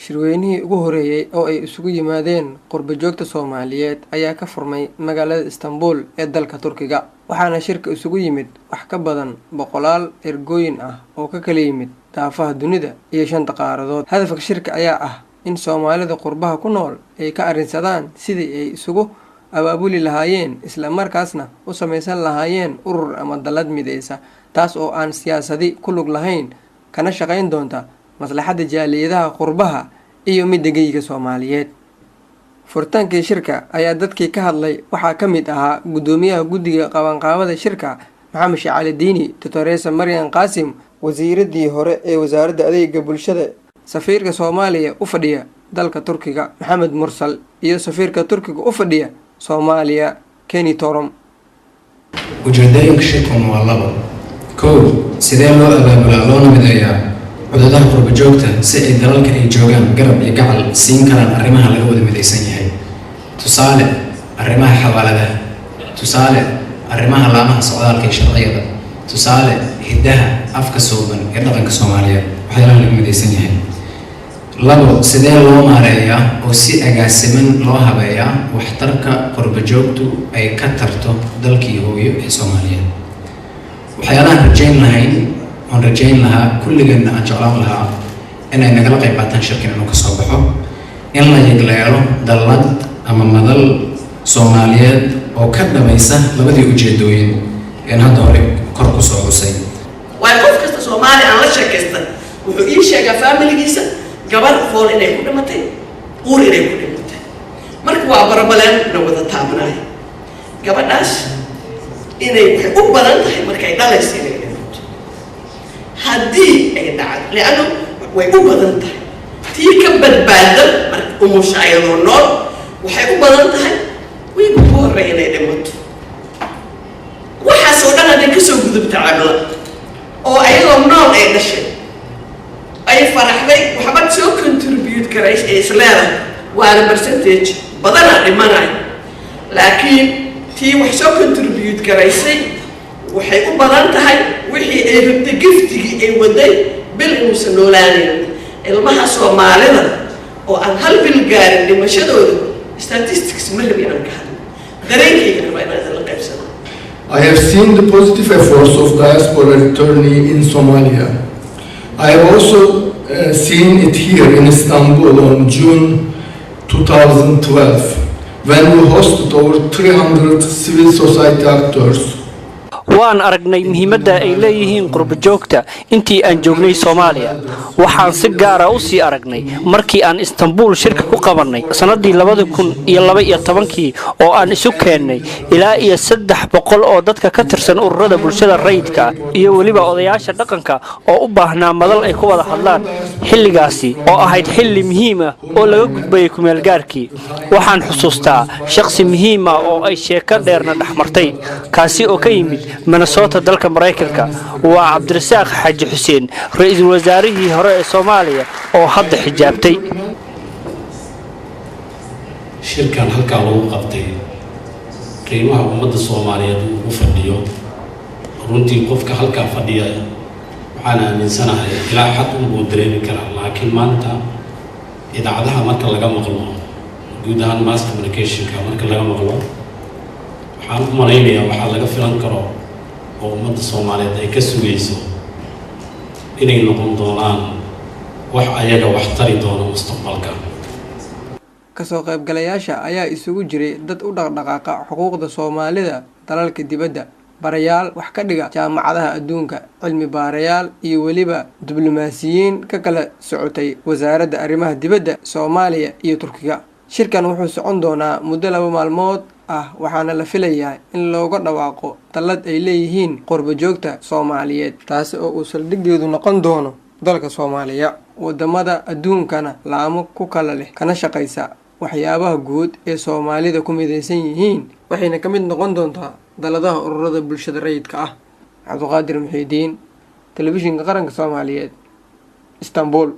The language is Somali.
Shirweynihii ugu horeeyay oo ay isugu yimaadeen qurbo joogta Soomaaliyeed ayaa ka furmay magaalada Istanbul ee dalka Turkiga, waxaana shirka isugu yimid wax ka badan boqolaal ergooyin ah oo ka kala yimid daafaha dunida iyo shanta qaaradood. Hadafka shirka ayaa ah in Soomaalida qurbaha ku nool ay ka arrinsadaan sidii ay isugu abaabuli lahaayeen, isla markaasna u samaysan lahaayeen urur ama dallad mideysa, taas oo aan siyaasadi ku lug lahayn, kana shaqayn doonta maslaxadda jaaliyadaha qurbaha iyo midda geyiga Soomaaliyeed. Furitaankii shirka ayaa dadkii ka hadlay waxaa ka mid ahaa guddoomiyaha guddiga qabanqaabada shirka, Maxamed Sheekh Cali Diini, Doctoresa Maryan Qaasim, wasiiradii hore ee wasaaradda adeega bulshada, safiirka Soomaaliya u fadhiya dalka Turkiga Maxamed Mursal, iyo safiirka Turkiga u fadhiya Soomaaliya Keni Torom. Ujeedooyinka shirkan waa labo. Kow, sidee loo abaabulaa loona mideeyaa cudadaha qurba joogta si ay dalalka ay joogaan garab iyo gacal siin karaan arrimaha laga wada midaysan yahay? Tusaale, arrimaha xawaaladaha, tusaale, arrimaha laamaha socdaalka iyo sharciyada, tusaale, hiddaha, afka suuban ee dhaqanka Soomaaliyeed, waxyaalaha laga midaysan yahay. Labo, sidee loo maareeyaa oo si agaasiman loo habeeyaa waxtarka qurba joogtu ay ka tarto dalkii hooyo ee Soomaaliyeed? Waxyaalahaan rajayn lahayn oon rajayn lahaa, kulligeenna aan jeclaan lahaa inay nagala qayb qaataan shirkan inuu kasoo baxo, in la yegleelo dallad ama madal Soomaaliyeed oo ka dhamaysa labadii ujeedooyin een hadda hore kor kusoo xusay. Waayo, qof kasta Soomaali aan la sheekaysta wuxuu ii sheegaa faamiligiisa gabar fool inay ku dhimatay, uur inay ku dhimatay. Marka waa problem na wada taabanaya. Gabadhaas inay waxay u badan tahay markay dhalaysa inay dhimato haddii ay dhacdo, leanno way u badan tahay tii ka badbaado marka umusha ayadoo nool, waxay u badan tahay wiiga ugu horreeya inay dhimato. Waxaas oo dhan hadday kasoo gudubta cabla oo ayadoo nool ay dhashay, ay faraxday, waxba soo contribute karay ee isleedahay, waana percentage badanaa dhimanayo, laakiin tii wax soo contribute garaysay waxay u badan tahay wixii ay rabtay, giftigii ay waday, bil inuusan noolaanayn. Ilmaha Soomaalida oo aan hal bil gaarin dhimashadooda statistics ma rabi inaan ka hadlo, dareenkayga rabaa inaan idinla qaybsano. I have seen the positive efforts of diaspora returnee in Somalia. I have also seen it here in Istanbul on June 2012 when we hosted over 300 civil society actors. Waan aragnay muhiimadda ay leeyihiin qurbajoogta intii aan joognay Soomaaliya. Waxaan si gaara u sii aragnay markii aan Istanbuul shirka ku qabannay sannaddii 2012-kii, oo aan isu keennay ilaa iyo 300 oo dadka ka tirsan ururada bulshada rayidka iyo weliba odayaasha dhaqanka oo u baahnaa madal ay ku wada hadlaan. Xilligaasi oo ahayd xilli muhiim ah oo laga gudbayay kumeelgaarkii, waxaan xusuustaa shakhsi muhiim ah oo ay sheeko dheerna dhexmartay, kaasi oo ka yimid Minnesota, dalka Maraykanka. Waa Cabdirasaaq Xaaji Xuseen, ra-iisul wasaarihii hore ee Soomaaliya oo hadda xijaabtay. Shirkan halkaa lagu qabtay, qiimaha ummadda Soomaaliyeed uu ugu fadhiyo, runtii qofka halkaa fadhiya waxaan aaminsanahay ilaa xad unbuu dareemi karaa. Laakiin maanta idaacadaha marka laga maqlo, guud ahaan mass communicationka marka laga maqlo, waxaan u malaynayaa waxaa laga filan karo oo ummadda Soomaaliyeed ay ka sugayso inay noqon doonaan wax ayaga wax tari doono mustaqbalka. Kasoo qaybgalayaasha ayaa isugu jiray dad u dhaqdhaqaaqa xuquuqda Soomaalida dalalka dibadda, barayaal wax ka dhiga jaamacadaha adduunka, cilmi baarayaal iyo weliba diblomaasiyiin ka kala socotay wasaaradda arrimaha dibadda Soomaaliya iyo Turkiga. Shirkan wuxuu socon doonaa muddo 2 maalmood ah, waxaana la filayaa in looga dhawaaqo dallad ay leeyihiin qurbo joogta Soomaaliyeed, taasi oo uu saldhiggeedu noqon doono dalka Soomaaliya, wadamada adduunkana laamo ku kala leh, kana shaqaysa waxyaabaha guud ee Soomaalida ku midaysan yihiin, waxayna ka mid noqon doontaa dalladaha ururada bulshada rayidka ah. Cabdiqaadir Muxiidiin, Telefishinka Qaranka Soomaaliyeed, Istanbul.